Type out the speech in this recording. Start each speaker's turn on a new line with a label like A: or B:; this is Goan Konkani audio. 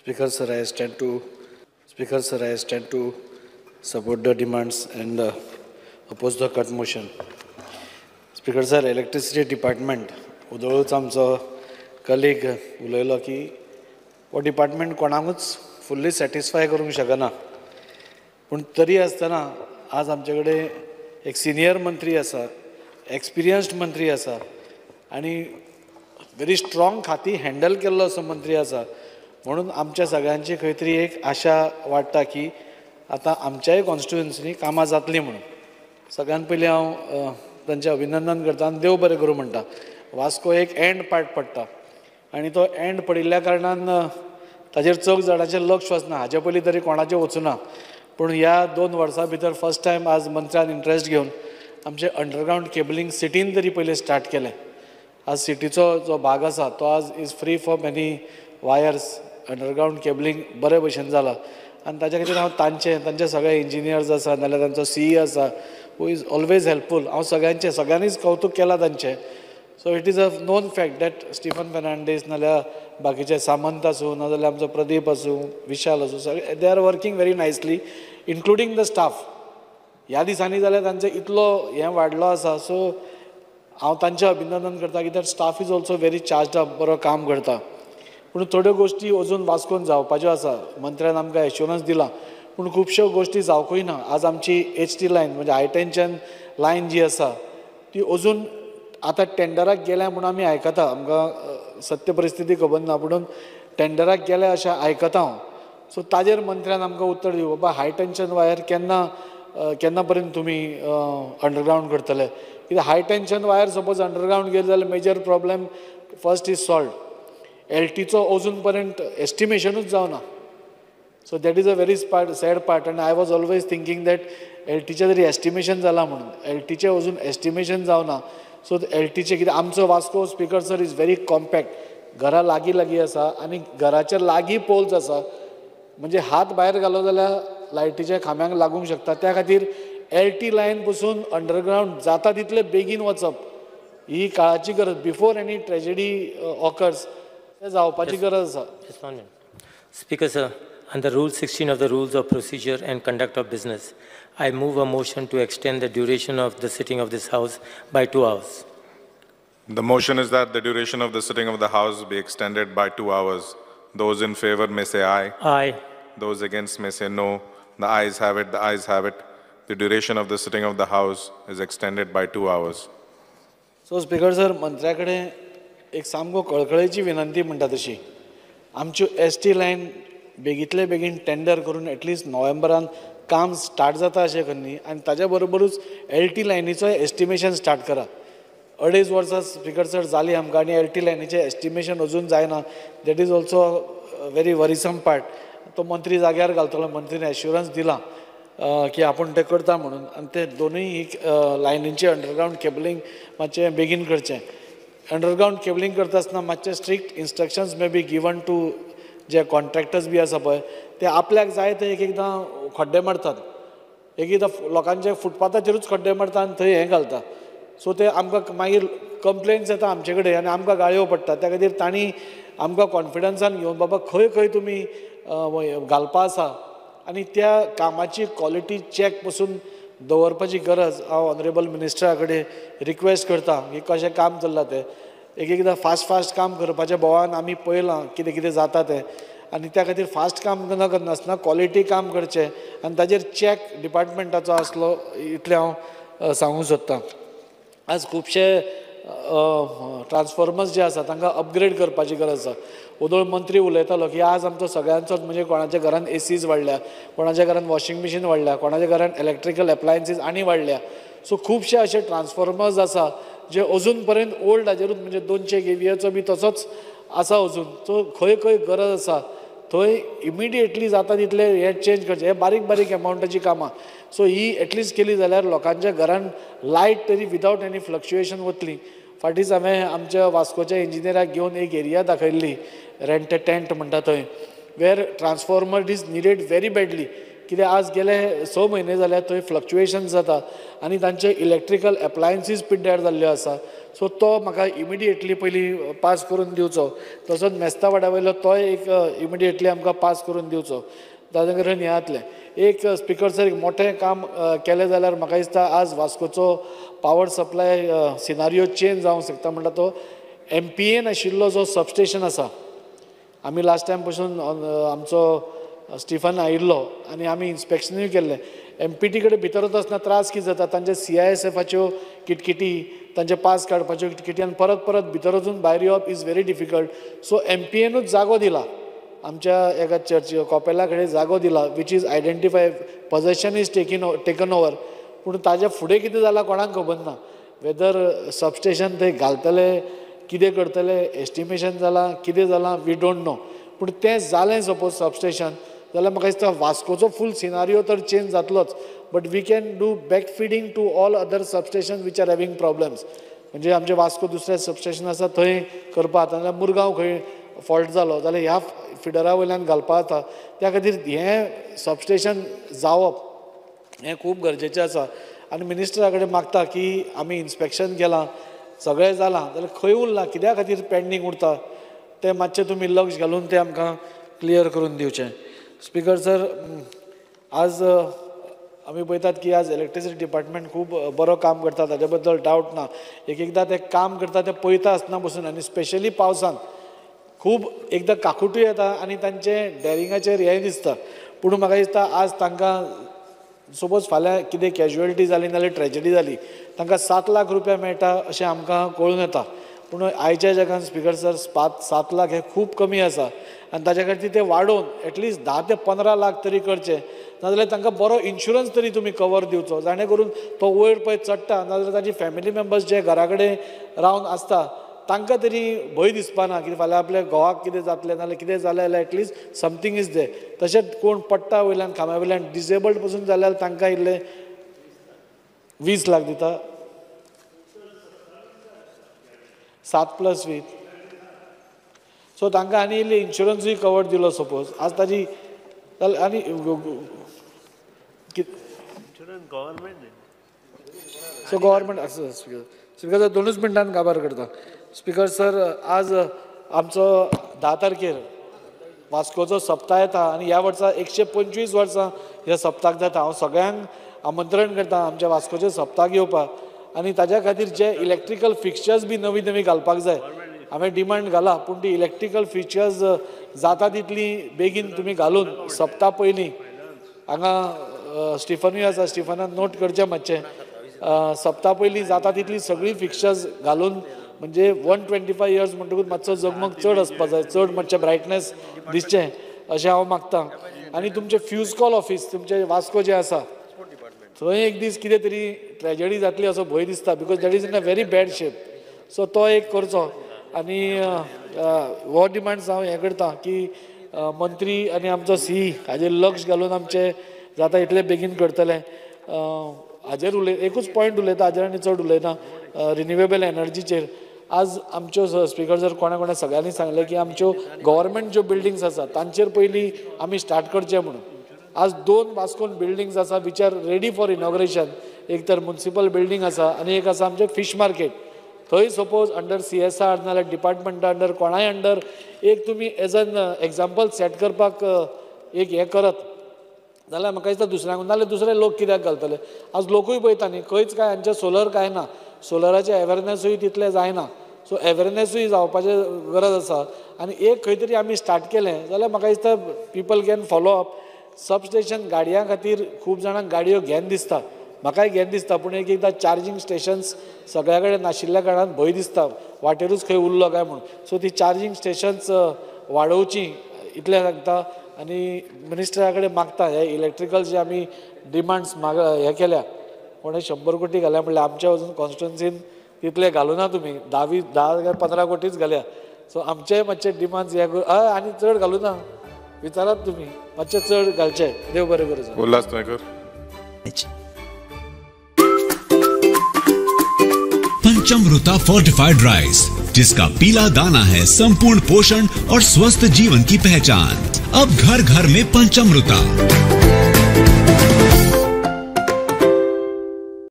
A: Speaker sir, I stand to support the demands and oppose the cut motion. Speaker sir, electricity department उदळूच आमचो कलीग उलयलो की हो डिपार्टमेंट कोणाकूच फुल्ली सॅटिस्फाय करूंक शकना, पूण तरी आसतना आज आमचे कडेन एक सिनियर मंत्री आसा, एक्सपिरियन्स्ड मंत्री आसा आनी व्हेरी स्ट्रॉंग खाती हँडल केल्लो असो मंत्री आसा. म्हणून आमच्या सगळ्यांची खंय तरी एक आशा वाडटा की आतां आमच्याय कॉन्स्टिट्युएन्सीनी कामां जातलीं म्हणून. सगळ्यान पयलीं हांव तांचें अभिनंदन करता आनी देव बरें करूं म्हणटा. वास्को एक एंड पार्ट पडटा आनी तो एंड पडिल्ल्या कारणान ताजेर चड जाणांचें लक्ष वचना, हाजे पयलीं तरी कोणाचें वचूना. पूण ह्या 2 वर्सां भितर फर्स्ट टायम आज मंत्र्यान इंट्रस्ट घेवन आमचें अंडरग्रावंड केबलिंग सिटीन तरी पयलीं स्टार्ट केलें. आज सिटीचो जो भाग आसा तो आज is free for many wires, underground cabling बरे भशेन जाला आनी ताच्या खातीर हांव तांचे सगळे इंजिनियर्स आसा नाजाल्यार तांचो सीई आसा who is always helpful, हांव सगळ्यांनीच कौतूक केलां तांचें. So it is a known fact that Stephen Fernandes नाजाल्यार बाकीचे सामंत आसूं नाजाल्यार आमचो प्रदीप आसूं, विशाल आसूं, सगळे they are working very nicely including the staff. ह्या दिसांनी जाल्यार तांचो इतलो हें वाडलो आसा, सो हांव तांचें अभिनंदन करता कित्याक staff is also very charged up, बरो काम करता. पूण थोड्यो गोश्टी अजून वास्कोन जावपाच्यो आसा, मंत्र्यान आमकां एश्योरन्स दिलां पूण खुबश्यो गोश्टी जावंकूय ना. आज आमची एच टी लायन म्हणजे हाय टेंशन लायन जी आसा ती अजून आतां टेंडराक गेल्या म्हूण आमी आयकता, आमकां सत्य परिस्थिती खबर ना पूण टेंडराक गेल्या अशें आयकता हांव. सो ताजेर मंत्र्यान आमकां उत्तर दिवं, बाबा हाय टेंशन वायर केन्ना केन्ना पर्यंत तुमी अंडरग्रावंड करतले, कित्याक high tension wire suppose underground गेले जाल्यार major problem first is solve. एलटीचो अजून पर्यंत एस्टिमेशनूच जावना. So that is a very sad part. आनी I was always thinking that एलटीचें तरी एस्टिमेशन जालां म्हणून, एलटीचें अजून एस्टिमेशन जावना. सो एलटीचें कितें आमचो Vasco speaker sir is very compact, घरा लागीं लागीं आसा आनी घराच्या लागीं पोल्स आसा, म्हणजे हात भायर घालो जाल्यार लायटीच्या खांब्यांक लागूंक शकता. त्या खातीर एल टी लायन पसून अंडरग्रावंड जाता तितले बेगीन वचप ही काळाची गरज, बिफोर एनी ट्रेजडी ऑकर्स तें जावपाची गरज आसा.
B: Just one minute. Speaker sir, under Rule 16 of the Rules of Procedure and Conduct of Business, I move a motion to extend the duration of the sitting of this House by 2 hours.
C: The motion is that the duration of the sitting of the House be extended by 2 hours. Those in favor may say aye.
B: Aye.
C: Those against may say no. The ayes have it, the ayes have it. The duration of the sitting of the House is extended by 2 hours.
A: So speaker sir, मंत्र्या कडेन एक सामको कळकळेची विनंती म्हणटा तशी, आमच्यो एस टी लायन बेगींतले बेगीन टेंडर करून एटलिस्ट नोव्हेंबरान काम स्टार्ट जाता अशें करनी आनी ताज्या बरोबरूच एल टी लायनीचोय एस्टिमेशन स्टार्ट करा. 2.5 वर्सां स्पीकर सर जाली आमकां आनी एल टी लायनीचें एस्टिमेशन अजून जायना. That is also very worrisome part. तो मंत्री जाग्यार घालतलो, मंत्रीन एश्युरन्स दिलां की आपूण तें करता म्हणून, आनी ते दोनूय ही लायनींचे अंडरग्रावंड केबलिंग मातशें बेगीन करचें. अंडरग्रावंड केबलिंग करता आसतना मातशें strict instructions may be given to J contractors बी आसा पळय, ते आपल्याक जाय ते एक एकदां खड्डे मारतात, एक एकदां लोकांचे फुटपाथाचेरूच खड्डे मारता आनी थंय हें घालता. सो ते आमकां मागीर कंप्लेन्स येता आमचे कडेन आनी आमकां गाळयो पडटा. त्या खातीर तांणी आमकां कॉन्फिडन्सान घेवन बाबा खंय खंय तुमी घालपा आसा आनी त्या कामाची क्वॉलिटी चॅक पसून दवरपाची गरज. हांव ऑनरेबल मिनिस्टरा कडेन रिक्वेस्ट करता की कशें काम चल्लां तें. एक एकदां फास्ट फास्ट काम करपाच्या भोवान आमी पळयलां कितें कितें जाता तें, आनी त्या खातीर फास्ट काम न करनासतना क्वॉलिटी काम करचें आनी ताजेर चॅक डिपार्टमेंटाचो आसलो इतलें हांव सांगूंक सोदतां. आज खुबशे ट्रान्सफॉर्मर्स जे आसा तांकां अपग्रेड करपाची गरज आसा. ओदोळ मंत्री उलयतालो की आज आमचो सगळ्यांचोच म्हणजे कोणाच्या घरान एसीज वाडल्या, कोणाच्या घरान वॉशिंग मशीन वाडल्या, कोणाच्या घरान इलेक्ट्रिकल एप्लायन्सीस आनी वाडल्या. सो खुबशे अशे ट्रान्सफॉर्मर्स आसा जे अजून पर्यंत ओल्ड हाजेरूच म्हणजे 200 केवीएचो बी तसोच आसा अजून. सो खंय खंय गरज आसा थंय इमिडिएटली जाता तितले हे चेंज करचें. हे बारीक बारीक एमावंटाची कामां. सो ही एटलिस्ट केली जाल्यार लोकांच्या घरान लायट तरी विदावट एनी फ्लक्च्युएशन वतली. फाटींच हांवें आमच्या वास्कोच्या इंजिनियराक घेवन एक एरिया दाखयल्ली, रेंट टेंट म्हणटा थंय, where transformer is needed very badly. कित्याक आज गेले 6 म्हयने जाल्यार थंय फ्लक्चुएशन जाता आनी तांचे इलेक्ट्रिकल एप्लायन्सीस पिड्ड्यार जाल्ल्यो आसा. सो तो म्हाका इमिडिएटली पयलीं पास करून दिवचो. तसोच मेस्तावाड्या वयलो तोय एक इमिडिएटली आमकां पास करून दिवचो. ताजे कडेन हें जातलें. एक स्पिकर सर एक मोठें काम केलें जाल्यार म्हाका दिसता आज वास्कोचो पावर सप्लाय सिनारियो चेंज जावंक शकता. म्हणटा तो MPN आशिल्लो जो सबस्टेशन आसा, आमी लास्ट टायम पसून आमचो स्टिफन आयिल्लो आनी आमी इन्स्पेक्शनूय केल्लें. MPT कडेन भितर वता आसतना त्रास कितें जाता, तांचे CISFाच्यो किटकिटी, तांचे पास काडपाच्यो किटकिटी आनी परत परत भितर वचून भायर येवप is very difficult. So MPNूच जागो दिला आमच्या एका चर्च कॉपेला कडेन जागो दिला, which is identify possession is taken over. पूण ताज्या फुडें कितें जालां कोणाक खबर ना. वेदर सबस्टेशन थंय घालतले कितें करतले, एस्टिमेशन जालां कितें जालां we don't know. पूण तें जालें सपोज सबस्टेशन जाल्यार म्हाका दिसता वास्कोचो फूल सिनारियो तर change जातलोच. But we can do back feeding to all other substation which are having problems. म्हणजे आमचे वास्को दुसरें सबस्टेशन आसा थंय करपा जाता, नाजाल्यार मुरगांव खंय फॉल्ट जालो जाल्यार ह्या फिडरा वयल्यान घालपा जाता. त्या खातीर हें सबस्टेशन जावप हें खूब गरजेचें आसा. आनी मिनिस्टरा कडेन मागता की आमी इन्स्पेक्शन केलां, सगळें जालां, जाल्यार खंय उरलां, कित्या खातीर पेंडींग उरता तें मातशें तुमी लक्ष घालून तें आमकां क्लियर करून दिवचें. स्पिकर सर, आज आमी पळयतात की आज इलेक्ट्रिसिटी डिपार्टमेंट खूब बरो काम करता, ताजे बद्दल डावट ना. एक एकदां तें काम करता तें पळयता आसतना बसून, आनी स्पेशली पावसान खूब एकदां काकुटूय येता आनी तांचें डॅरिंगाचेर हेंय दिसता. पूण म्हाका दिसता आज तांकां सपोज फाल्यां कितें कॅज्युअलिटी जाली नाजाल्यार ट्रेजडी जाली, तांकां 7 लाख रुपया मेळटा अशें आमकां कळून येता. पूण आयच्या जगान स्पिकर सर 7 लाख हे खूब कमी आसा आनी ताज्या खातीर ते वाडोवन एटलिस्ट 10 ते 15 लाख तरी करचे, नाजाल्यार तांकां बरो इन्शुरन्स तरी तुमी कवर दिवचो, जाणे करून तो वयर पळय चडटा नाजाल्यार ताजी फॅमिली मेम्बर्स जे घरा कडेन रावन आसता तांकां तरी भंय दिसपाना की फाल्यां आपल्या घोवाक कितें जातलें नाजाल्यार कितें जालें जाल्यार at least something is there. तशेंच कोण पडटा वयल्यान खांब्या वयल्यान डिसेबल्ड पसून जाल्यार तांकां इल्लें 20 लाख दिता, 7 + 20. सो तांकां आनी इल्लें इन्शुरन्सूय कवर दिलो सपोज आज ताजी जाल्यार आनी सो गव्हर्मेंट आसा. स्पिकर सर 2 मिनटान काबार करता. स्पिकर सर, आज आमचो 10 तारखेर वास्कोचो सप्ताह येता आनी ह्या वर्सा 125 वर्सां ह्या सप्ताक जाता. हांव सगळ्यांक आमंत्रण करता आमच्या वास्कोचे सप्ताक येवपाक आनी ताज्या खातीर जे इलेक्ट्रिकल फिक्चर्स बी नवी नवी घालपाक जाय. हांवें डिमांड घाला, पूण ती इलेक्ट्रिकल फिक्चर्स जाता तितली बेगीन तुमी घालून सप्ता पयलीं हांगा स्टिफनूय आसा, स्टिफनान नोट करचें मातशें, सप्ता पयलीं जाता तितली सगळीं फिक्चर्स घालून म्हणजे 125 इयर्स म्हणटकूच मातसो जगमग चड आसपा जाय, चड मातशें ब्रायटनेस दिसचें अशें हांव मागता. आनी तुमचें फ्यूज कॉल ऑफीस तुमचें वास्को जें आसा थंय एक दीस कितें तरी ट्रेजडी जातली असो भंय दिसता, because that is in a very bad shape. So तो एक करचो. आनी हो डिमांड्स हांव हें करता की मंत्री आनी आमचो सी हाजेर लक्ष घालून आमचें जाता इतलें बेगीन करतलें. हाजेर एकूच पॉयंट उलयता, हाजेर आनी चड उलयना, रिन्युएबल एनर्जीचेर. आज आमच्यो स्पिकर जर कोणा कोणा सगळ्यांनी सांगलें की आमच्यो गव्हर्मेंट ज्यो बिल्डिंग्स आसा तांचेर पयलीं आमी स्टार्ट करचें म्हणून. आज 2 वास्कोन बिल्डिंग्स आसा which are ready for inauguration. एक तर मुन्सिपल बिल्डींग आसा आनी एक आसा आमचें फीश मार्केट. थंय सपोज अंडर CSR नाजाल्यार डिपार्टमेंटा अंडर कोणाय अंडर एक तुमी एज एन एग्जाम्पल सेट करपाक एक हें करत जाल्यार म्हाका दिसता दुसऱ्यांक, नाजाल्यार दुसरे लोक कित्याक घालतले. आज लोकूय पळयता न्ही, खंयच कांय हांचें सोलर कांय ना, सोलराचें अवेरनेसूय तितलें जायना. सो अवेरनेसूय जावपाचें गरज आसा. आनी एक खंय तरी आमी स्टार्ट केलें जाल्यार म्हाका दिसता people can follow up. Substation गाडयां खातीर खूब जाणांक गाडयो घेन दिसता, म्हाकाय घेन दिसता, पूण एक एकदां चार्जींग स्टेशन्स सगळ्या कडेन नाशिल्ल्या कारणान भंय दिसता वाटेरूच खंय उरलो काय म्हूण. सो ती चार्जींग स्टेशन्स वाडोवचीं इतलें सांगता. आनी मिनिस्टरा कडेन मागता हे इलेक्ट्रिकल जे आमी डिमांड्स माग हे केल्या, कोणें 100 कोटी घाल्या म्हणल्यार आमच्या अजून कॉन्स्टिट्युन्सीन तितले घालूना तुमी, 10 काय 15 कोटीच घाल्या. सो आमचेय मातशे डिमांड्स हे आनी चड घालूना, विचारात तुमी मातशे चड घालचे. देव बरें करूं.
C: उल्हास नायकर.
D: पंचमृता फोर्टिफाइड राइस, जिसका पीला दाना है संपूर्ण पोषण और स्वस्थ जीवन की पहचान। अब घर घर में पंचमृता।